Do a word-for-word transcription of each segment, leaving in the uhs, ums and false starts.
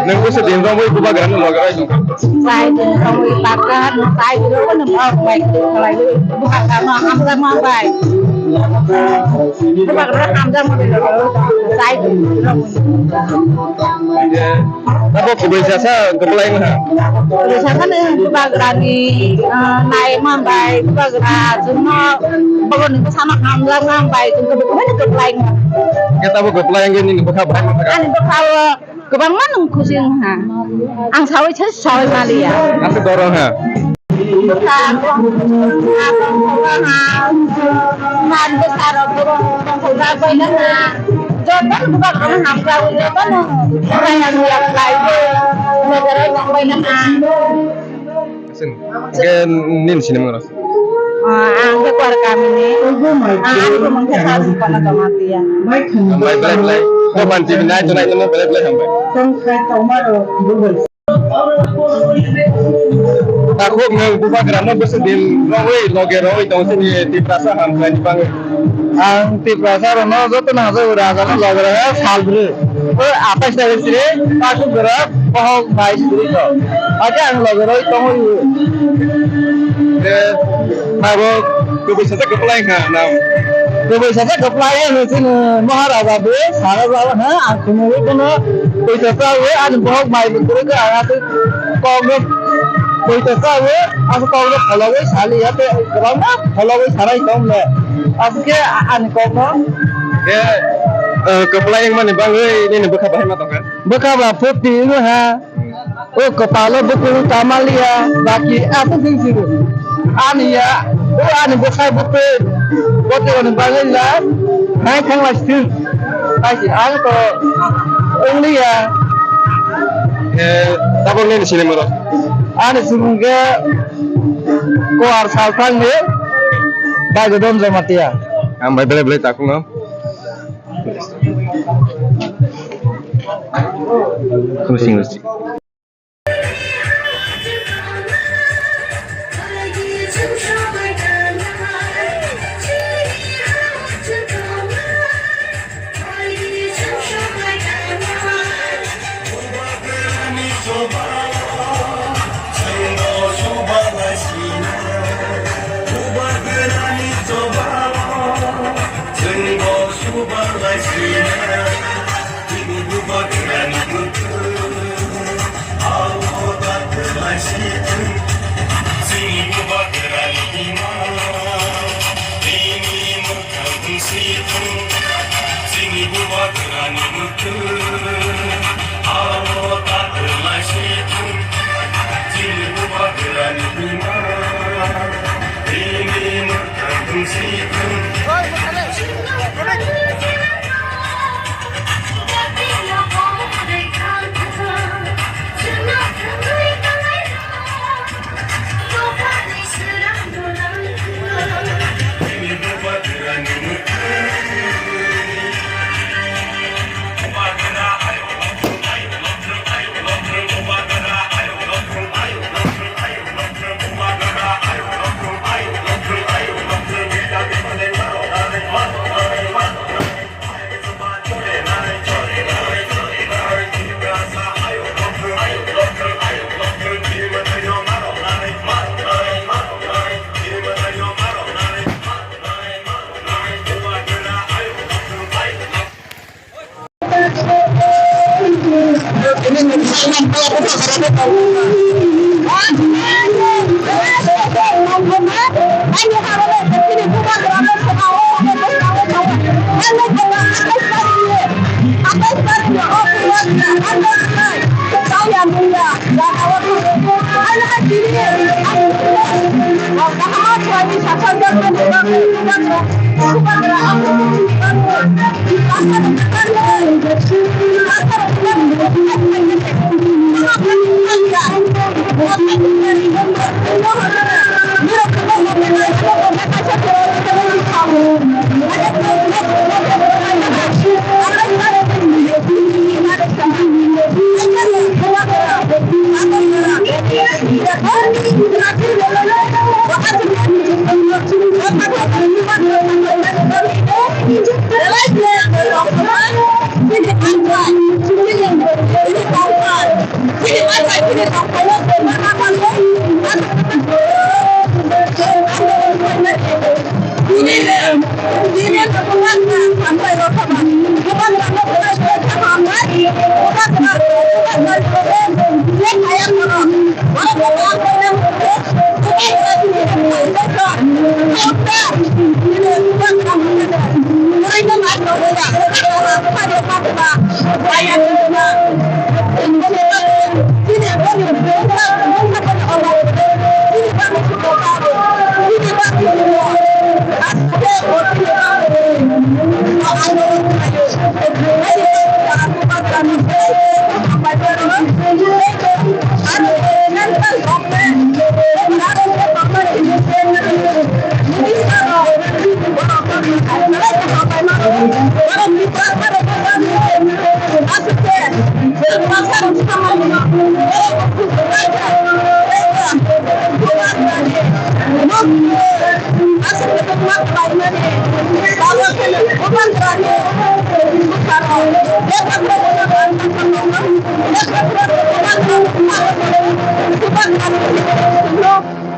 Nang kisa din romwi bubagra no loge bai tong. Sai din romwi bakra no sai din romwi no bak bai khalai bubagra no hamjakma bai. Bubagra hamjakma bai sai din romwi. Abo kubui sasa kwplai wngha. Kubui sasa ni bubagra ni, ah, nai man bai bubagra chwngno bogor ni bwsano hamjakma bai chwng kubui kwplai wngha. Khe tabo kwplai wngwi nini bwkha bai ma thaka? Ani bwkha o kwbangma nwng khusi wngha. Ang sawi se sawi maliya. Aswk doro wngha. Bwkha, bwkha, bwkha, bwkha, man bwsarok bwkha, bwkha, bwkha, bwkha, jotono bwkha, bwkha, hamjago, jotono bwkha, yang, yang, lai, bwkha, bwkha, bwkha. Hwnkhe nini sinimung rok? Ah, ang khe Kuar kamini. Ah, ani bumung khe Sajit Kono Jamatia. Hambai belai belai. Kopan T V nai tonai tono belai belai hambai. Takhuk nwng bubagra no bwswk din rogwi loge rogwi tong sini Tiprasa hamkrai ni bagwi. Ang Tiprasa rok no joto no hajai raja no loge rogwi sal bwrwi. O athais tarik sini takhuk bwrwi bohok bai suri ko. Ake ang loge rogwi tongwi. Ke abo kubui sajak kwplai kha na. Kubui sajak kwplai ang sini Maharaja bo sara jala ha ang khumui kono. Poito chawi ani bohok bai bo kwrwi kha, ang aswk kokno poito chawi, aswk kokno phologwi saliya tei kwbangma phologwi sanai tong le. Aswk khe ani kokno. Khe, eh, kwplai wngmani bagwi nini bwkha bahai ma tongkha? Bwkha ba phurti wngha. O kwpalo bwkha tamaliya, baki aswk wngsigo. Ani ya, o ani bwkhai bwtwi, bwtwi rokni bagwi la, hai thangla sithwng. Hai se, ang to wngliya. Eh, tabok nini sinimung rok? Ani sinimung khe Kuar Salthangni Baigodon Jamatia. Hambai belai belai takhukno. Kusing kusing.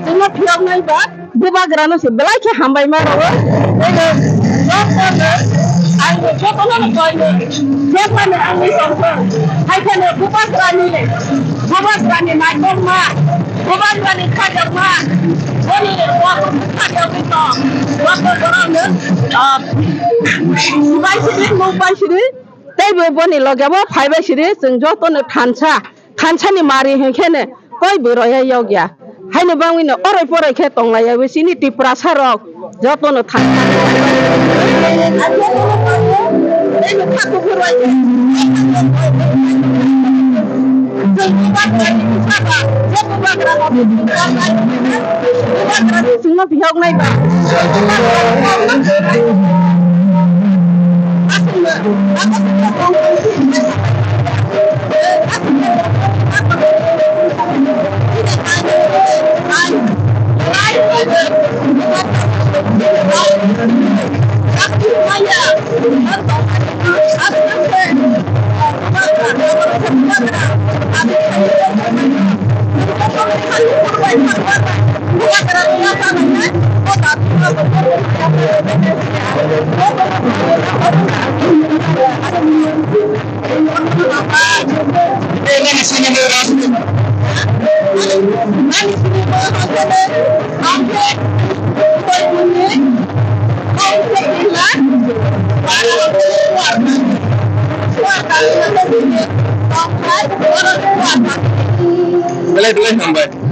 Chwngno phiyoknai ba bubagrano se belai khe hambai ma rwo. Tei jotono ang jotono koi phiyokmani angni tongthok. Haikheno bubagrani, bubagrani naitokma, bubagrani khajakma, boni kok khajakma tong. Joto borokno, ah, bai sidi, muk bai sidi, tei bo boni loge bo phai bai sidi, chwng jotono thansa. Thansani mari hinkhe ne koi bwrwi ya yokya. Haini bangwi no oroi poroi khe tonglai ya, chini Tiprasa rok joto no thansa. Chwngno phiyok nai ba. Belai belai hambai.